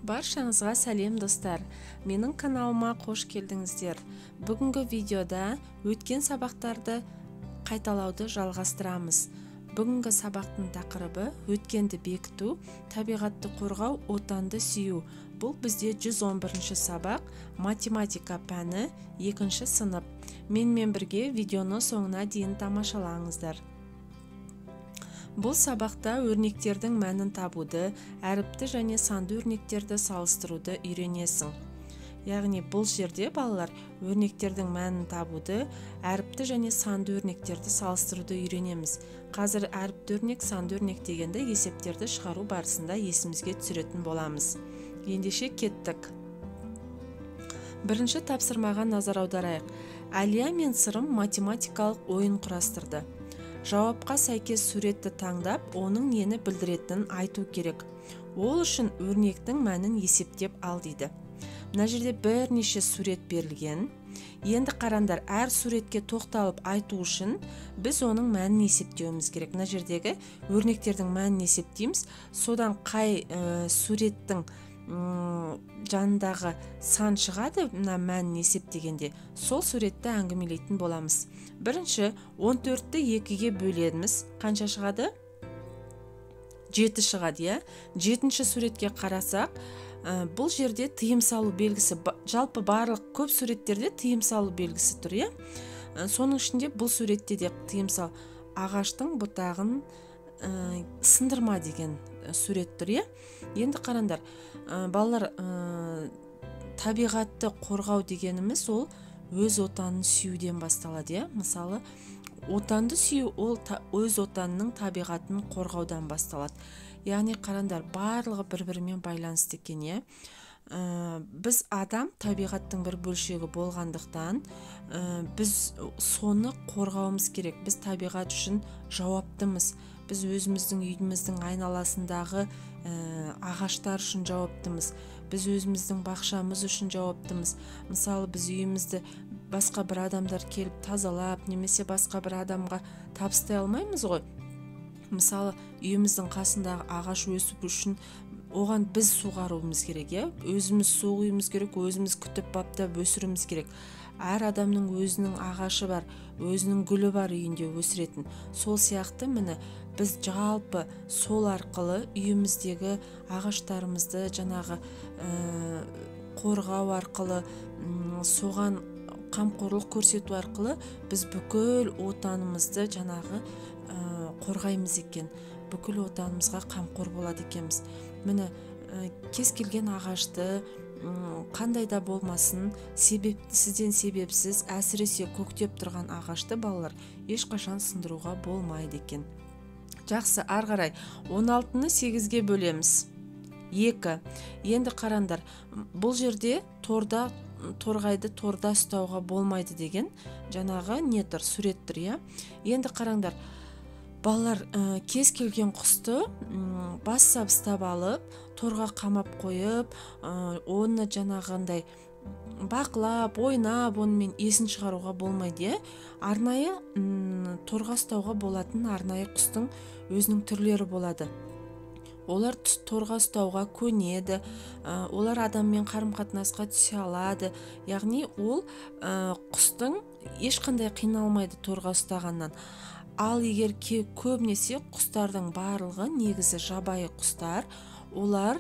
Баршаңызға сәлем, достар! Менің каналыма қош келдіңіздер. Бүгінгі видеода өткен сабақтарды қайталауды жалғастырамыз. Бүгінгі сабақтың тақырыбы өткенді бекіту, табиғатты қорғау, отанды сүю. Бұл бізде 111 сабақ, математика пәні, 2 сынып. Менімен бірге видеоны соңына дейін тамашалаңыздар. Бұл сабақта өрнектердің мәнін табуды, әріпті және санды өрнектерді салыстыруды үйренесің. Яғни бұл жерде балалар өрнектердің мәнін табуды, әріпті және санды өрнектерді салыстыруды үйренеміз. Қазір әріпті өрнек, санды өрнек дегенді есептерді шығару барысында есімізге түсіретін боламыз. Ендеше кеттік. Бірінші тапсырмаға назар аударайық. Әлия мен Сырым математикалық ойын құрастырды. Жауапқа сәйкес суретті таңдап, оның нені білдіретінін айту керек. Ол үшін өрнектің мәнін есептеп ал дейді. Мына жерде бірнеше сурет берілген. Енді қараңдар, әр суретке тоқталып айту үшін біз оның мәнін есептеуіміз керек. Мына жердегі өрнектердің мәнін есептейміз. Содан қай суреттің жанындағы сан шығады, мына мәнін есептегенде, сол суретті әңгімелейтін боламыз. Бірінші, 14-ті 2-ге бөлеміз. Қанша шығады? 7 шығады, иә? 7-ші суретке қарасақ, бұл жерде тыйым салу белгісі, жалпы барлық көп суреттерде тыйым салу белгісі тұр, иә? Соның ішінде бұл суретте де тыйым сал, ағаштың бұтағын сындырма деген сурет тұр, иә? Енді қараңдар, балалар, табиғатты қорғау дегеніміз ол өз отанын сүюден басталады, иә? Мысалы, отанды сүю ол өз отанының табиғатын қорғаудан басталады. Яғни қараңдар, барлығы бір-бірімен байланысты екен, иә? Біз адам табиғаттың бір бөлшегі болғандықтан, біз соны қорғауымыз керек. Біз табиғат үшін жауаптымыз. Біз өзіміздің үйіміздің айналасындағы ағаштар үшін жауаптымыз. Біз өзіміздің бақшамыз үшін жауаптымыз. Мысалы, біз үйімізді басқа бір адамдар келіп тазалап, немесе басқа бір адамға табыстай алмаймыз ғой. Мысалы, үйіміздің қасындағы ағаш өсіп үшін оған біз суғаруымыз керек, иә? Өзіміз су құюымыз керек, өзіміз күтіп баптап өсіруіміз керек. Әр адамның өзінің ағашы бар, өзінің гүлі бар үйінде өсіретін. Сол сияқты міне біз жалпы сол арқылы үйіміздегі ағаштарымызды жаңағы қорғау арқылы, соған қамқорлық көрсету арқылы біз бүкіл отанымызды жаңағы қорғаймыз екен. Бүкіл отанымызға қамқор болады екенбіз. Міне, кез келген ағашты қандай да болмасын, себепсізден себепсіз, әсіресе көктеп тұрған ағашты балалар ешқашан сындыруға болмайды екен. Жақсы, ары қарай 16-ны 8-ге бөлеміз. 2. Енді қараңдар, бұл жерде торда, торғайды торда ұстауға болмайды деген жаңағы не тұр, сурет тұр, иә? Енді қараңдар, балалар, кез келген құсты бас сабыстап алып, торға қамап қойып, оны жаңағындай бақылап, ойнап, онымен есін шығаруға болмайды, иә? Арнайы торға ұстауға болатын арнайы құстың өзінің түрлері болады. Олар торға ұстауға көнеді, олар адаммен қарым-қатынасқа түсе алады. Яғни ол құстың ешқандай қиналмайды торға ұстағаннан. Ал егер көбінесе құстардың барлығы негізі жабайы құстар, олар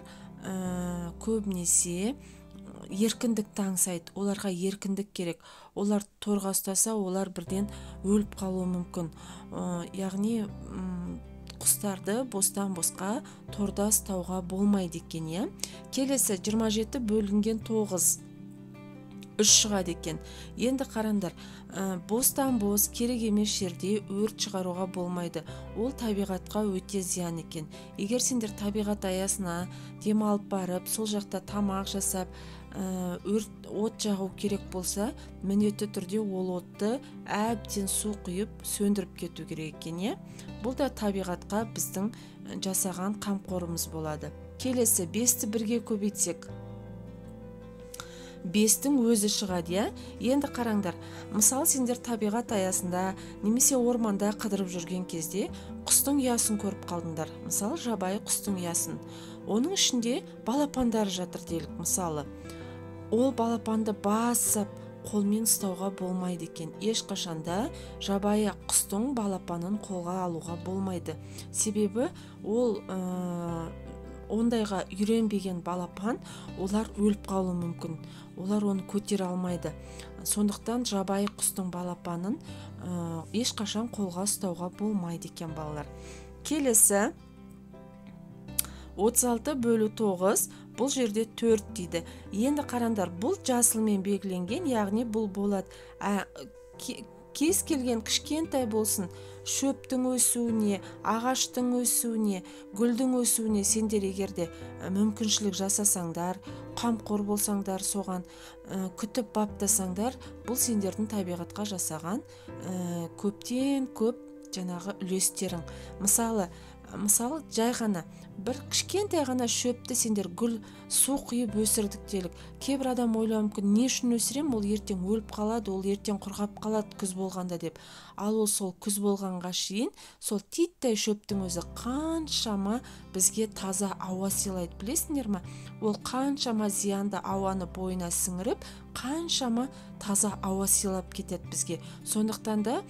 көбінесе еркіндікті аңсайды, оларға еркіндік керек. Олар торға ұстаса, олар бірден өліп қалуы мүмкін. Яғни құстарды бостан-босқа торда ұстауға болмайды екен, иә? Келесі 27 бөлінген 9. 3 шығады екен. Енді қараңдар, бостан-бос керек емес жерде өрт шығаруға болмайды. Ол табиғатқа өте зиян екен. Егер сендер табиғат аясына демалып барып, сол жақта тамақ жасап, өрт от жағу керек болса, міндетті түрде ол отты әбден су құйып сөндіріп кету керек екен, иә? Бұл да табиғатқа біздің жасаған қамқорымыз болады. Келесі 5-ті 1-ге көбейтсек. 5-тің өзі шығады, иә? Енді қараңдар, мысалы сендер табиғат аясында немесе орманда қыдырып жүрген кезде құстың ұясын көріп қалдыңдар. Мысалы, жабайы құстың ұясын. Оның ішінде балапандары жатыр делік, мысалы. Ол балапанды басып қолмен ұстауға болмайды екен. Ешқашанда жабайы құстың балапанын қолға алуға болмайды. Себебі ол ондайға үйренбеген балапан, олар өліп қалуы мүмкін. Олар оны көтере алмайды. Сондықтан жабайы құстың балапанын ешқашан қолға ұстауға болмайды екен, балалар. Келесі 36 бөлу 9, бұл жерде 4 дейді. Енді қараңдар, бұл жасылмен белгіленген, яғни бұл болады. Кез келген кішкентай болсын, шөптің өсуіне, ағаштың өсуіне, гүлдің өсуіне сендер егерде мүмкіншілік жасасаңдар, қамқор болсаңдар, соған күтіп баптасаңдар, бұл сендердің табиғатқа жасаған көптен көп жаңағы үлестерің. Мысалы, жай ғана бір кішкентай ғана шөпті сендер гүл су құйып өсірдік делік. Кейбір адам ойлауы мүмкін, не үшін өсірем, ол ертең өліп қалады, ол ертең құрғап қалады күз болғанда деп. Ал ол сол күз болғанға шейін сол титтей шөптің өзі қаншама бізге таза ауа сыйлайды, білесіңдер ма? Ол қаншама зиянды ауаны бойына сіңіріп, қаншама таза ауа сыйлап кетеді бізге. Сондықтан да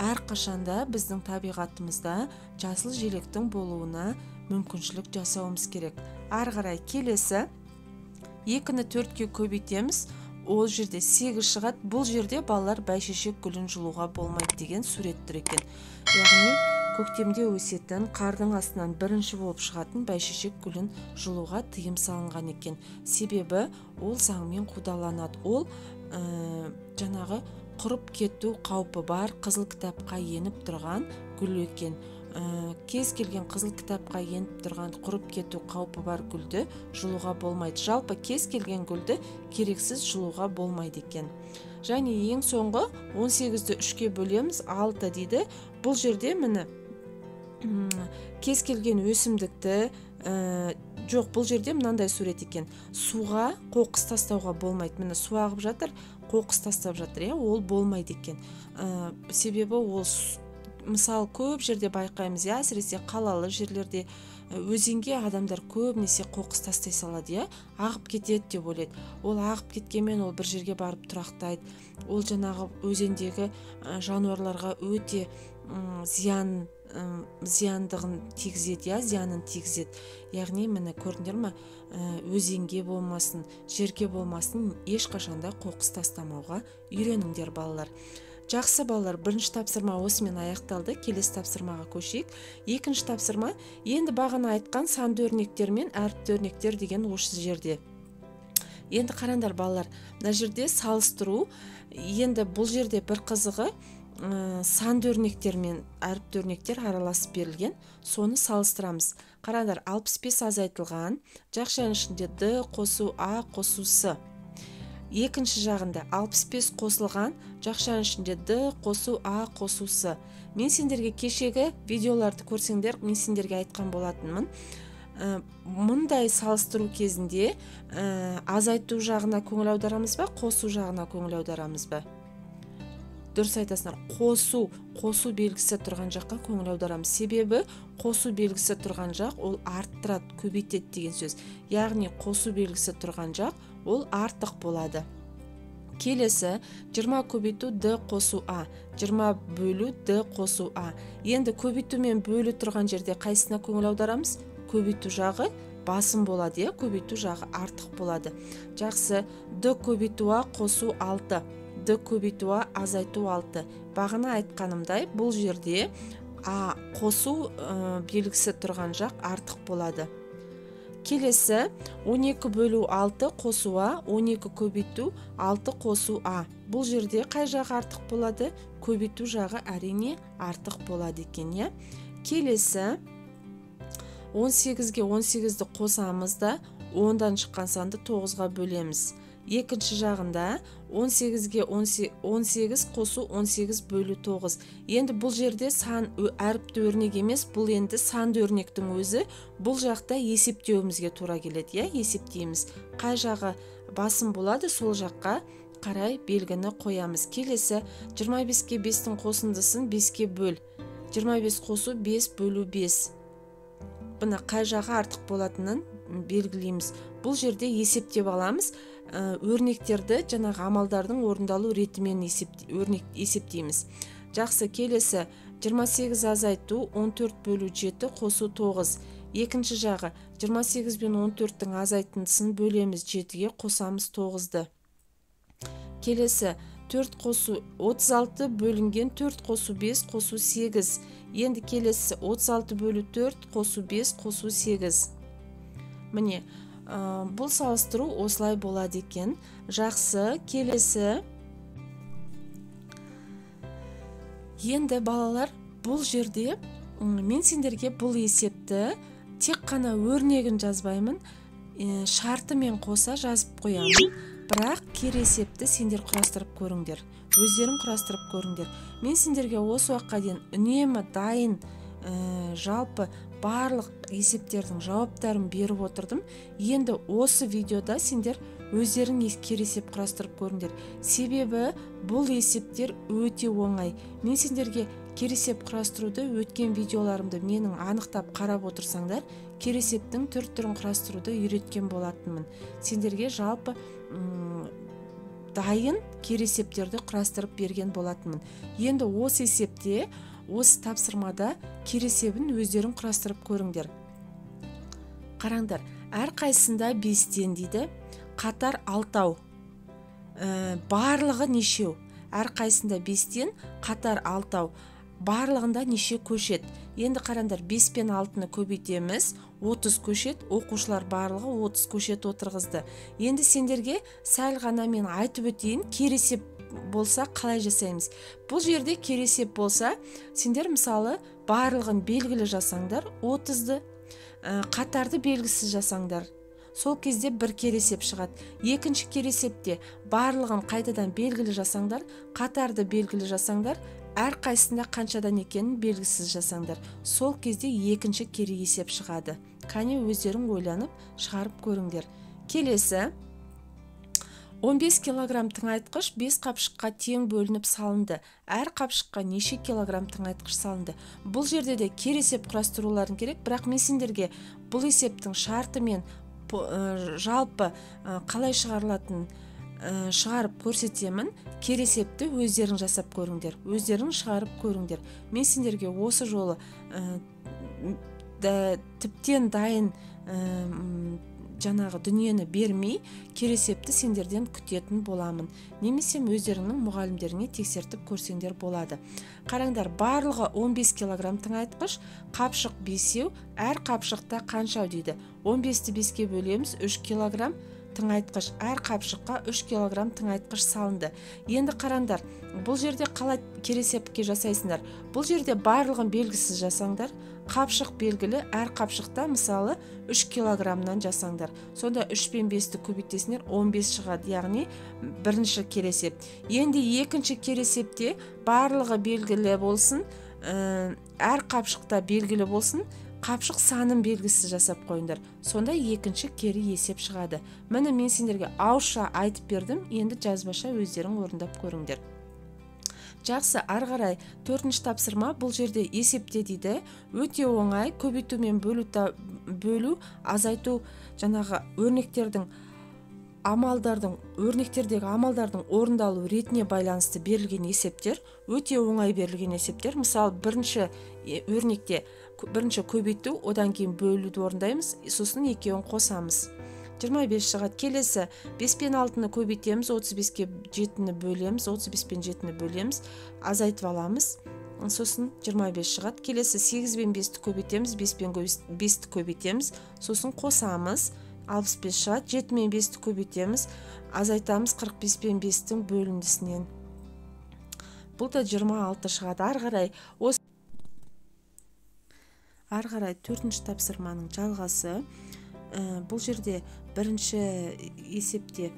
әрқашанда біздің табиғатымызда жасыл желектің болуына мүмкіншілік жасауымыз керек. Ары қарай келесі 2-ні 4-ке көбейтеміз, ол жерде 8 шығады. Бұл жерде балалар бәйшешек гүлін жұлуға болмайды деген сурет тұр екен. Яғни көктемде өсетін, қардың астынан бірінші болып шығатын бәйшешек гүлін жұлуға тыйым салынған екен. Себебі ол заңмен қудаланады. Ол жаңағы құрып кету қаупі бар қызыл кітапқа еніп тұрған гүл екен. Кез келген қызыл кітапқа еніп тұрған құрып кету қаупі бар гүлді жұлуға болмайды. Жалпы кез келген гүлді керексіз жұлуға болмайды екен. Және ең соңғы 18-ді 3-ке бөлеміз, 6 дейді. Бұл жерде міне кез келген өсімдікті, жоқ, бұл жерде мынандай сурет екен. Суға қоқыс тастауға болмайды. Міне су ағып жатыр, қоқыс тастап жатыр, иә, ол болмайды екен. Себебі ол, мысалы, көп жерде байқаймыз, иә, әсіресе қалалы жерлерде өзенге адамдар көбінесе қоқыс тастай салады, иә, ағып кетеді деп ойлайды. Ол ағып кеткенмен ол бір жерге барып тұрақтайды. Ол жаңағы өзендегі жануарларға өте зияндығын тигізеді, иә, зиянын тигізеді. Яғни міне көрдіңдер ме, өзенге болмасын, жерге болмасын, ешқашанда қоқыс тастамауға үйреніңдер, балалар. Жақсы, балалар, бірінші тапсырма осымен аяқталды. Келесі тапсырмаға көшейік. Екінші тапсырма, енді бағана айтқан санды өрнектер мен әріпті өрнектер деген осы жерде. Енді қараңдар, балалар, мына жерде салыстыру. Енді бұл жерде бір қызығы, санды өрнектер мен әріпті өрнектер араласып берілген, соны салыстырамыз. Қараңдар, 65 азайтылған, жақшаның ішінде Д қосу А қосу С. Екінші жағында 65 қосылған, жақшаның ішінде Д қосу А қосу С. Мен сендерге кешегі видеоларды көрсеңдер, мен сендерге айтқан болатынмын. Мұндай салыстыру кезінде азайту жағына көңіл аударамыз ба, қосу жағына көңіл аударамыз ба? Дұрыс айтасыңдар, қосу белгісі тұрған жаққа көңіл аударамыз. Себебі қосу белгісі тұрған жақ ол арттырады, көбейтеді деген сөз. Яғни қосу белгісі тұрған жақ ол артық болады. Келесі 20 көбейту Д қосу А, 20 бөлу Д қосу А. Енді көбейту мен бөлу тұрған жерде қайсысына көңіл аударамыз? Көбейту жағы басым болады, иә, көбейту жағы артық болады. Жақсы, Д көбейту А қосу 6. Д көбейту А азайту 6. Бағана айтқанымдай, бұл жерде А қосу белгісі тұрған жақ артық болады. Келесі 12 бөлу 6 қосу А, 12 көбейту 6 қосу А. Бұл жерде қай жағы артық болады? Көбейту жағы әрине артық болады екен, иә. Келесі 18-ге 18-ді қосамыз да, 10-дан шыққан санды 9-ға бөлеміз. Екінші жағында 18-ге 18 қосу 18 бөлу 9. Енді бұл жерде сан әріпті өрнек емес, бұл енді санды өрнектің өзі. Бұл жақта есептеуімізге тура келеді, иә, есептейміз. Қай жағы басым болады, сол жаққа қарай белгіні қоямыз. Келесі 25-ке 5-тің қосындысын 5-ке бөл. 25 қосу 5 бөлу 5. Бұны қай жағы артық болатынын белгілейміз. Бұл жерде есептеп аламыз. Өрнектерді жаңағы амалдардың орындалу ретімен есептейміз. Жақсы, келесі 28 азайту 14 бөлу 7 қосу 9. Екінші жағы 28 бен 14-тің азайтындысын бөлеміз 7-ге, қосамыз 9-ды. Келесі 4 қосу 36 бөлінген 4 қосу 5 қосу 8. Енді келесі 36 бөлу 4 қосу 5 қосу 8. Міне, бұл салыстыру осылай болады екен. Жақсы, келесі. Енді балалар, бұл жерде мен сендерге бұл есепті тек қана өрнегін жазбаймын, шартымен қоса жазып қоямын. Бірақ кері есепті сендер құрастырып көріңдер, өздерің құрастырып көріңдер. Мен сендерге осы уақытқа дейін үнемі дайын жалпы барлық есептердің жауаптарын беріп отырдым. Енді осы видеода сендер өздерің кері есеп құрастырып көріңдер. Себебі бұл есептер өте оңай. Мен сендерге кері есеп құрастыруды өткен видеоларымды менің анықтап қарап отырсаңдар, кері есептің түр-түрін құрастыруды үйреткен болатынмын. Сендерге жалпы дайын кері есептерді құрастырып берген болатынмын. Енді осы есепте, осы тапсырмада кері есебін өздерің құрастырып көріңдер. Қараңдар, әрқайсысында 5-тен дейді, қатар 6. Барлығы нешеу? Әрқайсысында 5-тен, қатар 6. Барлығында неше көшет? Енді қараңдар, 5 пен 6-ны көбейтеміз, 30 көшет, оқушылар барлығы 30 көшет отырғызды. Енді сендерге сәл ғана мен айтып өтейін, кері есеп болса қалай жасаймыз? Бұл жерде кері есеп болса, сендер мысалы барлығын белгілі жасаңдар, 30-ды, қатарды белгісіз жасаңдар. Сол кезде бір кері есеп шығады. Екінші кері есепте барлығын қайтадан белгілі жасаңдар, қатарды белгілі жасаңдар, әрқайсысында қаншадан екенін белгісіз жасаңдар. Сол кезде екінші кері есеп шығады. Қане өздерің ойланып шығарып көріңдер. Келесі 15 килограмм тыңайтқыш 5 қапшыққа тең бөлініп салынды. Әр қапшыққа неше килограмм тыңайтқыш салынды? Бұл жерде де кері есеп құрастыруларың керек, бірақ мен сендерге бұл есептің шарты мен жалпы қалай шығарылатынын шығарып көрсетемін. Кері есепті өздерің жасап көріңдер, өздерің шығарып көріңдер. Мен сендерге осы жолы тіптен дайын жаңағы дүниені бермей, кері есепті сендерден күтетін боламын. Немесе өздеріңнің мұғалімдеріңе тексертіп көрсеңдер болады. Қараңдар, барлығы 15 килограмм тыңайтқыш, қапшық 5-еу, әр қапшықта қанша дейді? 15-ті 5-ке бөлеміз, 3 килограмм тыңайтқыш. Әр қапшыққа 3 килограмм тыңайтқыш салынды. Енді қараңдар, бұл жерде қалай кері есепке жасайсыңдар? Бұл жерде барлығын белгісіз жасаңдар, қапшық белгілі, әр қапшықта мысалы 3 килограммнан жасаңдар. Сонда 3 пен 5-ті көбейтесіңдер, 15 шығады, яғни бірінші кері есеп. Енді екінші кері есепте барлығы белгілі болсын, әр қапшықта белгілі болсын, қапшық санын белгісіз жасап қойыңдар. Сонда екінші кері есеп шығады. Міне мен сендерге ауызша айтып бердім, енді жазбаша өздерің орындап көріңдер. Жақсы, ары қарай төртінші тапсырма. Бұл жерде есепте дейді. Өте оңай, көбейту мен бөлу, азайту жаңағы өрнектердің амалдардың, өрнектердегі амалдардың орындалу ретіне байланысты берілген есептер, өте оңай берілген есептер. Мысалы, бірінші өрнекте бірінші көбейту, одан кейін бөлуді орындаймыз, сосын екеуін қосамыз. 25 шығады. Келесі 5 пен 6-ны көбейтеміз, 35-ке 7-ні бөлеміз, 35 пен 7-ні бөлеміз, азайтып аламыз, сосын 25 шығады. Келесі 8 пен 5-ті көбейтеміз, 5 пен 5-ті көбейтеміз, сосын қосамыз, 65 шығады. 7 мен 5-ті көбейтеміз, азайтамыз 45 пен 5-тің бөліндісінен. Бұл да 26 шығады. Ары қарай төртінші тапсырманың жалғасы. Бұл жерде бірінші есепте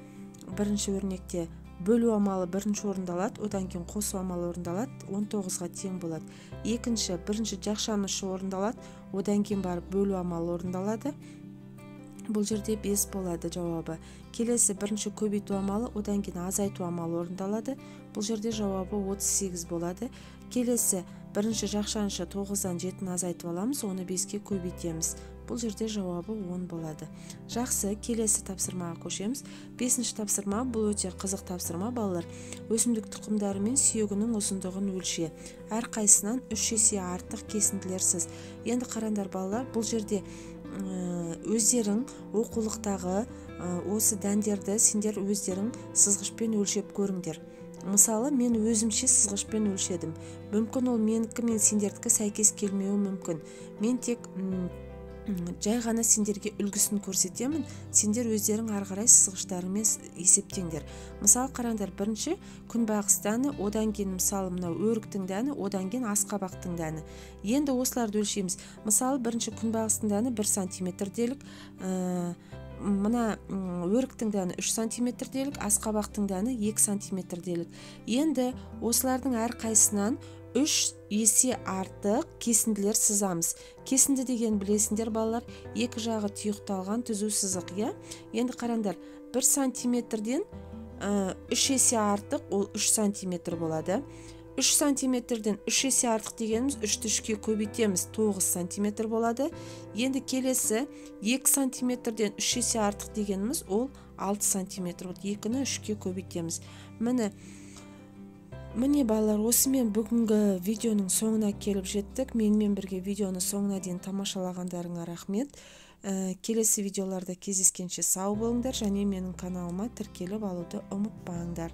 Бірінші өрнекте бөлу амалы бірінші орындалады, одан кейін қосу амалы орындалады, 19-ға тең болады. Екінші, бірінші жақшаның іші орындалады, одан кейін барып бөлу амалы орындалады. Бұл жерде 5 болады жауабы. Келесі бірінші көбейту амалы, одан кейін азайту амалы орындалады. Бұл жерде жауабы 38 болады. Келесі бірінші жақшаның іші 9-дан 7-ні азайтып аламыз, оны 5-ке көбейтеміз. Бұл жерде жауабы 10 болады. Жақсы, келесі тапсырмаға көшеміз. 5-ші тапсырма, бұл өте қызық тапсырма, балалар. Өсімдік тұқымдары мен сүйегінің ұзындығын өлше. Әрқайсысынан 3 есе артық кесінділерсіз. Енді қараңдар, балалар, бұл жерде өздерің оқулықтағы осы дәндерді сендер өздерің сызғышпен өлшеп көріңдер. Мысалы, мен өзімше сызғышпен өлшедім. Мүмкін ол менікі мен сендердікі сәйкес келмеуі мүмкін. Мен тек жай ғана сендерге үлгісін көрсетемін, сендер өздерің ары қарай сызғыштарыңмен есептеңдер. Мысалы, қараңдар, бірінші күнбағыс дәні, одан кейін мысалы мынау өріктің дәні, одан кейін асқабақтың дәні. Енді осыларды өлшейміз. Мысалы, бірінші күнбағыстың дәні 1 сантиметр делік, мына өріктің дәні 3 сантиметр делік, асқабақтың дәні 2 сантиметр делік. Енді осылардың әрқайсысынан 3 есе артық кесінділер сызамыз. Кесінді деген білесіңдер, балалар, екі жағы тұйықталған түзу сызық, иә? Енді қараңдар, 1 сантиметрден 3 есе артық, ол 3 сантиметр болады. 3 сантиметрден 3 есе артық дегеніміз 3-ті 3-ке көбейтеміз, 9 сантиметр болады. Енді келесі 2 сантиметрден 3 есе артық дегеніміз ол 6 сантиметр болады. 2-ні 3-ке көбейтеміз. Міне, балалар, осымен бүгінгі видеоның соңына келіп жеттік. Менімен бірге видеоны соңына дейін тамашалағандарыңа рахмет. Келесі видеоларда кездескенше сау болыңдар және менің каналыма тіркеліп алуды ұмытпаңдар.